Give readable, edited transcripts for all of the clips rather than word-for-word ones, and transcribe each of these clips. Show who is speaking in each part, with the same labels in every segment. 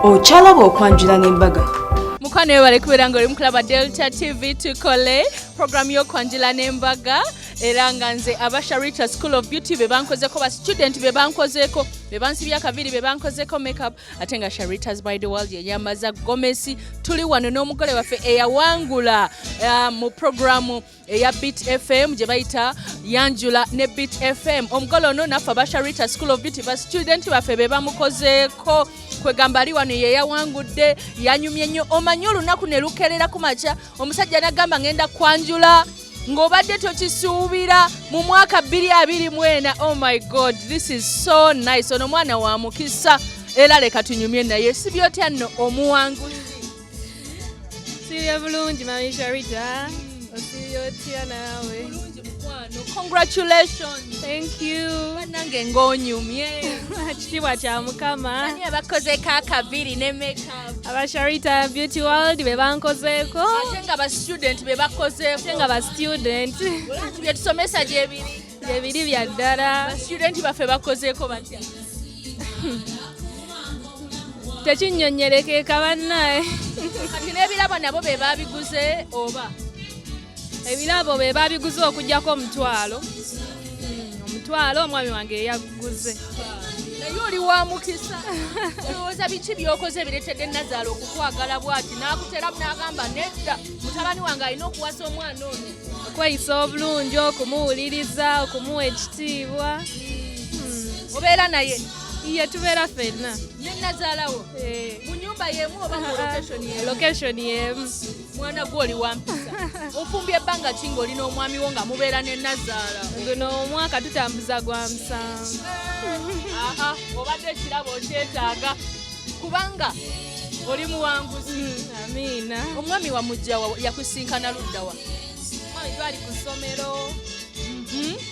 Speaker 1: Okyalaba okwanjula n'embaga.
Speaker 2: Mukwano, webale kubeera nga oli mukulaba Delta TV. Tukole programu y'okwanjula n'embaga, era nga nze aba Sharita School of Beauty be bankozeko, ba student be bankozeko, be bansibye akaviri, be bankozeko makeup, ate nga Sharitas by the World yenyambaza gomesi. Tuli wano n'omugole waffe eyawangula mu programu eya Beat FM gye bayita Yanjula ne Beat FM. Omugole ono naffe aba Sharita School of Beauty, ba student baffe be bamukozeeko. Kwegamba ali wano yeyawangudde, yanyumye nnyo. Omanyi olunaku ne lukerera ku makya, omusajja n'agamba, "Ngenda kwanjula," ng'obadde tokisuubira mu mwaka 2024. Oh my God, this is so nice. Ono mwana wa mukisa, era leka tunyumye naye. Sibyotya nno, omuwanguzi?
Speaker 3: Sibye bulungi, Mami Sharita. Osibye otya naawe?
Speaker 2: Bulungi, mukwano. Congratulations.
Speaker 3: Thank you.
Speaker 2: Bannange, ng'onyumye.
Speaker 3: Kitiibwa kya Mukama.
Speaker 2: Ani abakozeeko akaviri ne makeup?
Speaker 3: Aba Sharita Beauty World be bankozeeko.
Speaker 2: Ate nga ba student be bakozeeko.
Speaker 3: Ate nga ba student.
Speaker 2: Olati bye tusomesa gyebiri.
Speaker 3: Gyebiri bya ddala.
Speaker 2: Ba student baffe bakozeeko batya?
Speaker 3: Tekinnyonnyolekeeka, bannaye.
Speaker 2: Kati n'ebirabo nabo be babiguze oba?
Speaker 3: Ebirabo be babiguze okuggyako 500. 500 omwami wange yeyaguze.
Speaker 2: Naye oli wa mukisa. Olowooza biki byokoze ebireetedde Nazaala okukwagala bw'ati, n'akuteramu n'agamba, "Nedda, mutabani wange alina okuwasa omwana ono"?
Speaker 3: Okweyisa obulungi, okumuwuliriza, okumuwa ekitiibwa.
Speaker 2: Obeera naye?
Speaker 3: Iye, tubeera ffenna.
Speaker 2: Ne nazaalawo?
Speaker 3: Eh.
Speaker 2: Mu nyumba y'emu oba mu location y'emu?
Speaker 3: Location y'emu.
Speaker 2: Mwana gwe, oli wampisa. Ofumbye ebbanga ki ng'oli n'omwami wo, nga mubeera ne nazaala?
Speaker 3: Guno omwaka tutambuza gwa 7.
Speaker 2: Aha, obadde ekirabo okyetaaga kubanga oli muwanguzi.
Speaker 3: Amiina.
Speaker 2: Omwami wamugjawa? Yakusinkana luddawa?
Speaker 3: Omwami twali ku ssomero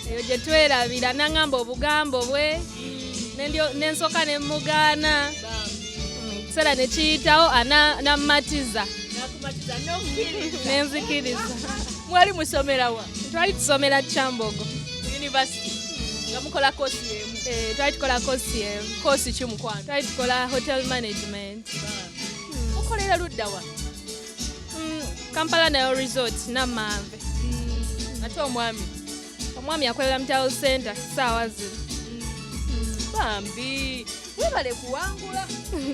Speaker 3: eyo gye twerabira, naŋŋamba obugambo bwe, nensooka ne mugaana. Ekiseera ne kiyitawo, nammatiza.
Speaker 2: Nakumatiza n'okkiriza?
Speaker 3: Nenzikiriza.
Speaker 2: Mwali musomerawa?
Speaker 3: Twali tusomera Kyambogo
Speaker 2: University, nga mukola kosi emu?
Speaker 3: Eh, twali tukola kosi emu.
Speaker 2: Kosi ki, mukwano?
Speaker 3: Twali tukola hotel management.
Speaker 2: Mukolera luddawa?
Speaker 3: Kampala Nayo Resort, Namanve.
Speaker 2: Ate omwami?
Speaker 3: Omwami akolera mu town center saawa zino.
Speaker 2: Bambi, webale kuwangula.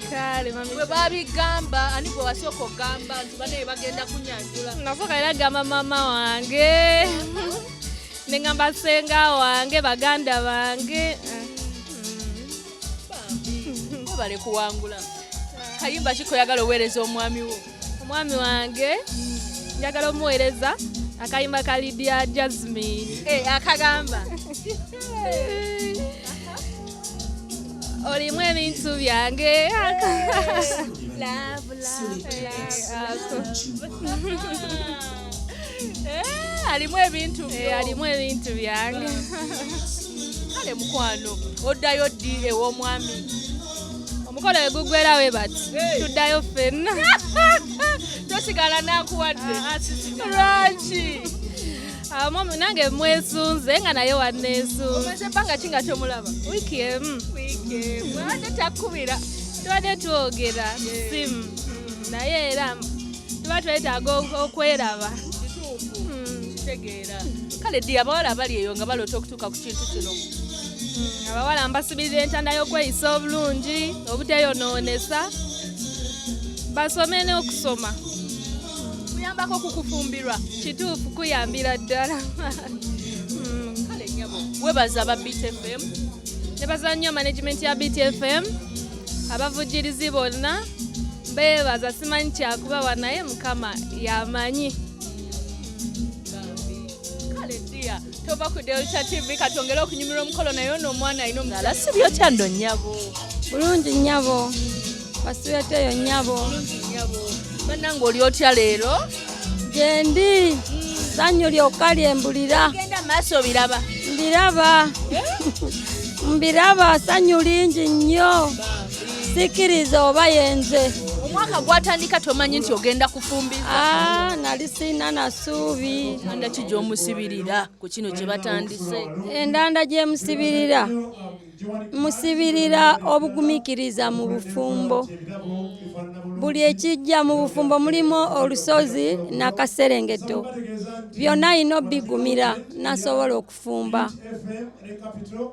Speaker 3: Kale, mami.
Speaker 2: Bwe babigamba, ani gwe wasooka okugamba nti banaye bagenda kunyanjula?
Speaker 3: Nasooka era gamba maama wange, neŋŋamba ssenga wange, baganda bange.
Speaker 2: Bambi, webale kuwangula. Kayimba ki koyagala oweereza omwami wo?
Speaker 3: Omwami wange njagala omuweereza akayimba ka Lydia Jasmine.
Speaker 2: Eh, akagamba?
Speaker 3: Olimu ebintu byange. Ako.
Speaker 2: Eh, alimu ebintu byo.
Speaker 3: Eh, alimu ebintu byange.
Speaker 2: Kale mukwano, oddayo ddi ew'omwami?
Speaker 3: Omukolo we gugwera we bati, tuddayo ffenna.
Speaker 2: Tosigala nakuwadde?
Speaker 3: Ah, sisigala.
Speaker 2: Lwaki?
Speaker 3: Ah, omwami nange mwesunze nga naye wanneesunze.
Speaker 2: Omaze ebbanga ki nga tomulaba?
Speaker 3: Wiiki emu.
Speaker 2: Wiiki emu. Abadde takubira?
Speaker 3: Tubadde twogera simu, naye era tuba twetaaga okweraba.
Speaker 2: Kituufu, kitegeera. Kale ddi, abawala abali eyo nga baloota okutuuka ku kintu kino?
Speaker 3: Abawala mbasibirira entanda y'okweyisa obulungi, obuteyonoonesa, basome n'okusoma.
Speaker 2: Kuyambako kukufumbirwa?
Speaker 3: Kituufu, kuyambira ddala.
Speaker 2: Kale nnyabo, webaza aba BTFM.
Speaker 3: Nebaza nnyo management ya BTFM, abavujjirizi bonna beebaza. Simanyi kyakubawa, naye Mukama yamanyi.
Speaker 2: Kale ddiya, tova ku Delta TV, katongere okunyumirwa omukolo. Naye ono omwana alina omukyala. Sibyo kyando, nnyabo?
Speaker 4: Bulungi nnyabo, basibeteyo nnyabo.
Speaker 2: Bulungi nnyabo. Bannange, oli otya leero?
Speaker 4: Gyendi, ssanyu lyokka lyembulira.
Speaker 2: Genda maaso, obiraba?
Speaker 4: Mbiraba, mbiraba, ssanyu lingi nnyo, sikiriza oba yenze.
Speaker 2: Omwaka gwatandika tomanyi nti ogenda kufumbiza?
Speaker 4: Aa, nali siina nasuubi.
Speaker 2: Anda ki gy'omusibirira ku kino kye batandise?
Speaker 4: Endanda gyemusibirira. Musibirira obugumiikiriza mu bufumbo. Buli ekijja mu bufumbo mulimu olusozi n'akaserengeto, byonna alina obigumira n'asobola okufumba.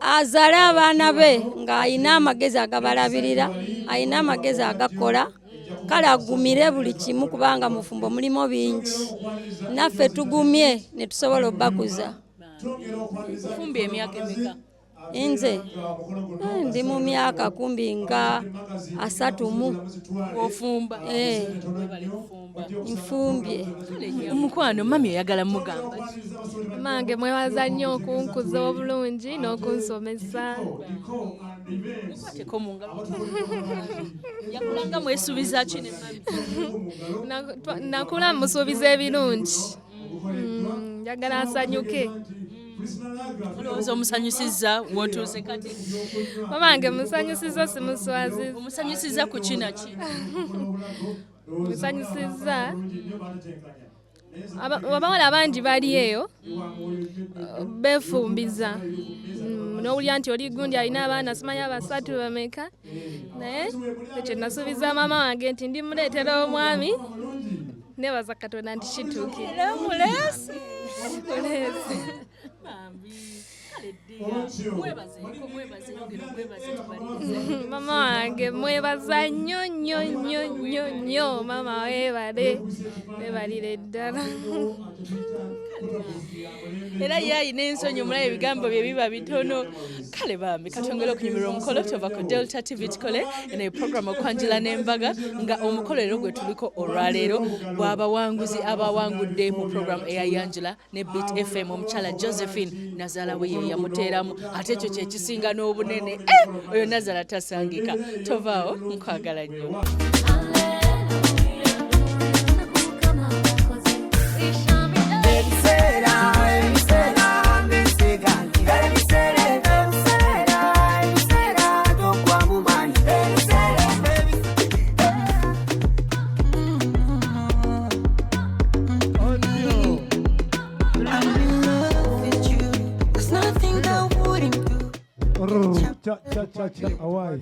Speaker 4: Azaale abaana be ng'alina amagezi agabalabirira, alina amagezi agakola, kale agumire buli kimu kubanga mu bufumbo mulimu bingi. Naffe tugumye ne tusobola obbakuza.
Speaker 2: Fumbye emyaka emeka?
Speaker 4: Nze ndi mu myaka kumbi nga 30.
Speaker 2: Ofumba?
Speaker 4: Eh.
Speaker 2: Webale kufumba.
Speaker 4: Nfumbye.
Speaker 2: Omukwano mami oyagala mugamba ki?
Speaker 3: Mange mwebaza nnyo okunkuza obulungi n'okunsomesa.
Speaker 2: Mukwateko mu ngalo. Yakulanga mwesuubiza ki ne mami?
Speaker 3: Nakula musuubiza ebirungi. Njagala asanyuke.
Speaker 2: Olowooza omusanyusizza w'otuuse kati?
Speaker 3: Mamange musanyusizza, simuswaziza.
Speaker 2: Omusanyusizza ku ki na ki?
Speaker 3: Musanyusizza. Abawala bangi bali eyo beefumbiza. N'owulira nti oli gundi alina abaana simanyi 3 bameka, naye ekyo nasuubiza maama wange nti ndimuleetera omwami. Neebaza Katonda nti kituukire.
Speaker 2: Muleese.
Speaker 3: Muleese.
Speaker 2: Bambi. Kale ddiya. Mwebazeeko, mwebaze, yongera omwebaze tubalirize.
Speaker 3: Maama wange mwebaza nnyo nnyo nnyo nnyo nnyo. Maama weebale, weebalire ddala.
Speaker 2: Era ye alina ensonyi, omulaba ebigambo bye biba bitono. Kale bambi katwongere okunyumirwa omukolo. Tova ku Delta TV tukole eno program Okwanjula n'Embaga, nga omukolo leero gwe tuliko olwaleero bw'abawanguzi abawangudde mu program eya Yanjula ne Beat FM. Omukyala Josephine nazaala we ye yamuteeramu, ate ekyo kye kisinga n'obunene. Oyo nazaala tasangika. Tovaawo, nkwagala nnyo.
Speaker 5: Cha cha cha cha awayi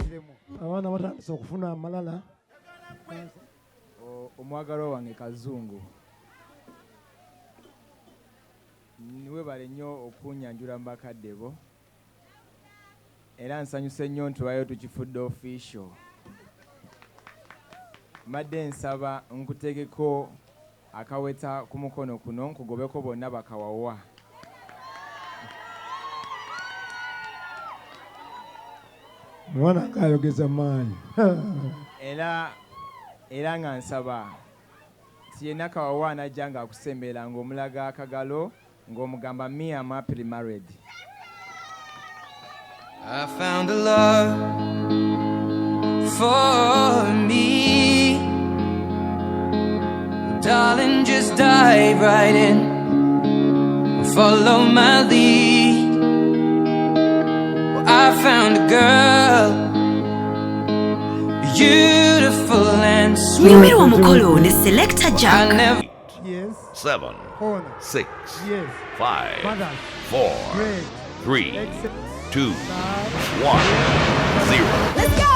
Speaker 5: abaana batandise okufuna amalala.
Speaker 6: Omwagalwa wange Kazungu, webale nnyo okunyanjula mu bakadde bo, era nsanyuse nnyo nti lwayo tukifudde official. Mbadde nsaba nkutegeko akaweta ku mukono kuno nkugobeko bonna bakawawa.
Speaker 5: Mwana ng'ayogeza maanyi.
Speaker 6: Era nga nsaba nti yenna kawawa anajja ng'akusemberera ng'omulaga akagalo ng'omugamba me am happily married.
Speaker 7: I found a love for me. Darling, just dive right in and follow my lead. Well, I found a girl, beautiful and sweet.
Speaker 8: Nyumirwa omukolo ne Selector
Speaker 7: I
Speaker 8: Jack.
Speaker 7: never
Speaker 5: Yes.
Speaker 9: 7,
Speaker 5: Corner.
Speaker 9: 6,
Speaker 5: Yes.
Speaker 9: 5,
Speaker 5: Mothers.
Speaker 9: 4,
Speaker 5: Great.
Speaker 9: 3,
Speaker 5: Excellent.
Speaker 9: 2, 1, 0.
Speaker 1: Let's go!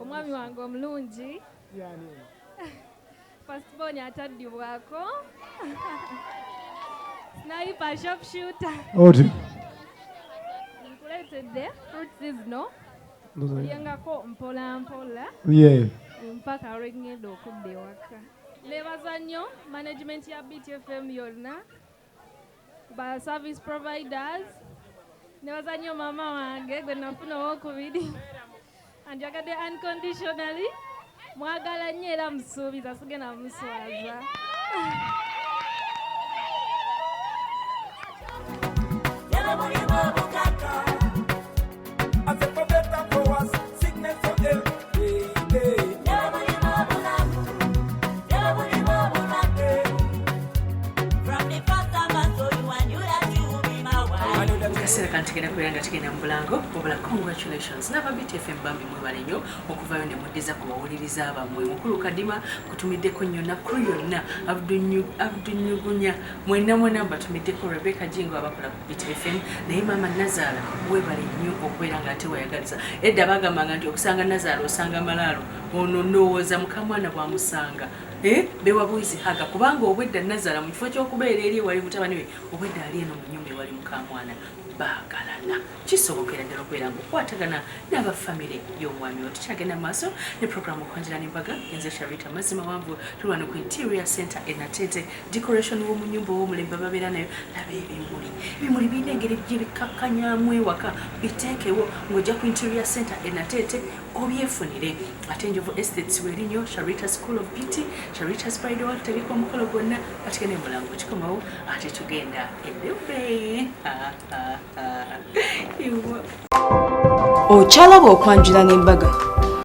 Speaker 3: Omwami wange omulungi, firstborn ataddibwako, sniper, sharpshooter.
Speaker 5: Oti.
Speaker 3: Nkuleetedde fruits zino, olyengako mpola mpola mpaka lwengenda okudda ewaka. Neebaza nnyo management ya BTFM yonna, ba service providers. Neebaza nnyo maama wange gwe nafuna owokubiri, anjagadde unconditionally. Mwagala nnyo era musuubiza sigenda muswaza.
Speaker 10: As a
Speaker 2: Tugenda kubeera nga tugenda mu bulango, wabula congratulations n'aba BTFM bambi, mwebale nnyo okuvayo ne muddiza ku bawuliriza bammwe. Mukulu Kadima kutumiddeko nnyo, na crew yonna, Abdunyugunya, mwenna mwenna mbatumiddeko, Rebecca Jingo, abakola ku BTFM. Naye maama Nazaala, webale nnyo okubeera nga ate wayagaliza. Edda bagambanga nti okusanga Nazaala osanga malaalo. Ono ndowooza mukamwana bwamusanga, eh, bewabuizi haga, kubanga obwedda Nazaala mu kifo ky'okubeera eri ewali mutabani we, obwedda ali eno mu nyumba ewali mukamwana. Baagalana, kisobokera ddala okubeera nga okwatagana n'abafamire y'omwami wo. Tukyagenda mu maaso ne programu Okwanjula n'Embaga. Enze Sharita Mazima Wanvu. Tuli wano ku Interior Center e Natete, decoration w'omu nyumba ow'omulembe babeera nayo. Laba ebimuli, ebimuli birina engeri gyebikakkanyamu ewaka. Biteekewo ng'ojja ku Interior Center e Natete obyefunire. Ate Enjovu Estates werinyo, Sharita School of Beauty, Sharita's Bridal, wategeka omukolo gwonna. Atigende mulango, kikomawo ate tugenda edebe.
Speaker 1: Okyalaba Okwanjula n'Embaga.